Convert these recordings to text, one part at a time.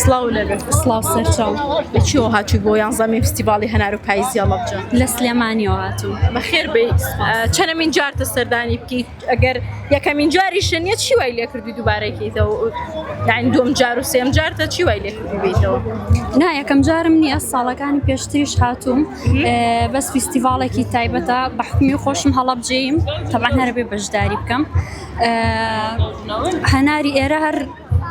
سڵاو لێبێت. سڵاو سەرچاو. لە کوێوە هاتووی بۆ یانزەمین فیستیڤاڵی هەنار و پایزی هەڵەبجە؟ لە سلێمانیەوە هاتووم. بەخێر بێی. چەنەمین جارتە سەردانی بکەیت؟ ئەگەر یەکەمین جاریشە نییە چی وای لێکردووی دووبارەی کەیتەوە؟ یعنی دووەم جار و سێم جارتە چی وای لێکردووی بێیتەوە؟ نا یەکەم جارم نییە ساڵەکانی پێشتریش هاتووم بەس فیستیڤاڵێکی تایبەتە بە حکومی خۆشم هەڵەبجەیم تەبعەن هەر بێ بەشداری بکەم هەناری ئێرە هەر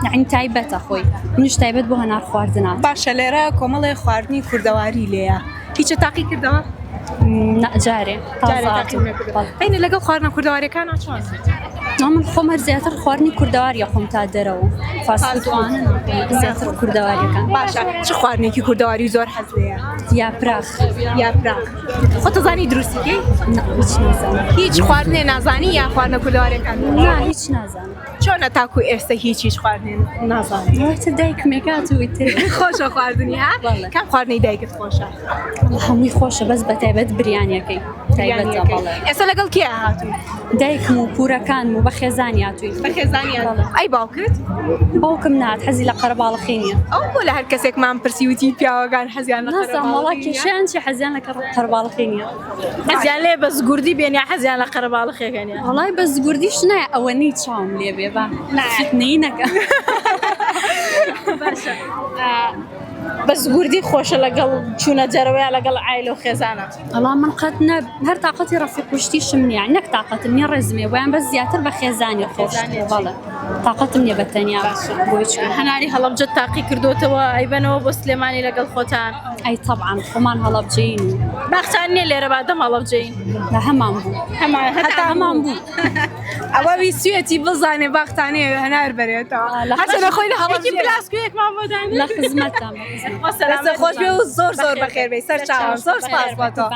یەعنی تایبەتە خۆی منیش تایبەت بۆ هەنار خواردنە. باشە لێرە کۆمەڵێ خواردنی کوردەواری لێیە هیچت تاقی کردەوە؟ نا جارێ جارێ تاقیم نەکردەوە. بینە لەگەڵ خواردنە کوردەواریەکانا چۆن؟ نا من خۆم هەر زیاتر خواردنی کوردەواری ئەخۆم تا دەرەوە فاست فود وانە ناخۆم زیاتر کوردەواریەکان. باشە چ خواردنێکی کوردەواری زۆر حەز لێیە؟ یاپراخ. یاپراخ خۆت ئەزانی دروستی کەی؟ نا هیچ نازانم. هیچ خواردنێ نازانی یا خواردنە کوردەواریەکان؟ نا هیچ نازانم. چۆنە تاکو ئێستا هیچ هیچ خواردنێ نازانی؟ واتە دایکم ئەکات و ئیتر. خۆشە خواردنی ها؟ بەڵێ. کام خواردنەی دایکت خۆشە؟ هەمووی خۆشە بەس بە تایبەت بریانیەکەی تایبەتە بەڵێ. ئێستا لەگەڵ کێ هاتووی؟ دایکم و پورەکانم و بە خێزانی هاتووین. بە خێزانی هاتووی. ئەی باوکت؟ باوکم نات حەزی لە قەرەباڵخی نییە. ئەو بۆ لە هەر کەسێکمان پرسی وتی پیاوەکان حەزیان لە نازانم وەڵا کێشەیان چیە حەزیان لە قەرەباڵخی نییە. حەزیان لێ بەس گوردی بێن یا حەزیان لە قەرەباڵخێکە نیە؟ وەڵای بەس گوردیش نایە ئەوەنەی چاوم لێ بێ با فیتنەی نەکا. باشە بەس گوردی خۆشە لەگەڵ چوونە دەرەوە یا لەگەڵ عایلە و خێزانە؟ وەڵا من قەت نە هەر تاقەتی ڕەفیق وشتیشم نییە نەک تاقەتم نییە ڕێزم هەیە بۆیان بەس زیاتر بە خێزانی خۆش بەڵێ تاقەتم نییە بە تەنیا بۆی چوون. هەناری هەڵەبجە تاقی کردوتەوە ئەیبەنەوە بۆ سلێمانی لەگەڵ خۆتان؟ ئەی تەبعەن خۆمان هەڵەبجەین و باخچان نییە لێرە بادەم هەڵەبجەین لە هەمان بوو هەمان هەتا هەمان بوو. ئەوە ویستویەتی بزانێ باختانەیە هەنار بەرێتەوە هەرچەندە خۆی لە هەڵەبجەیە. پلاسکویەکمان بۆ دانێ لە خزمەتتان. دەستت خۆش بێ و زۆر زۆر بەخێر بێی سەرچاوم زۆر سپاس بۆ تۆ.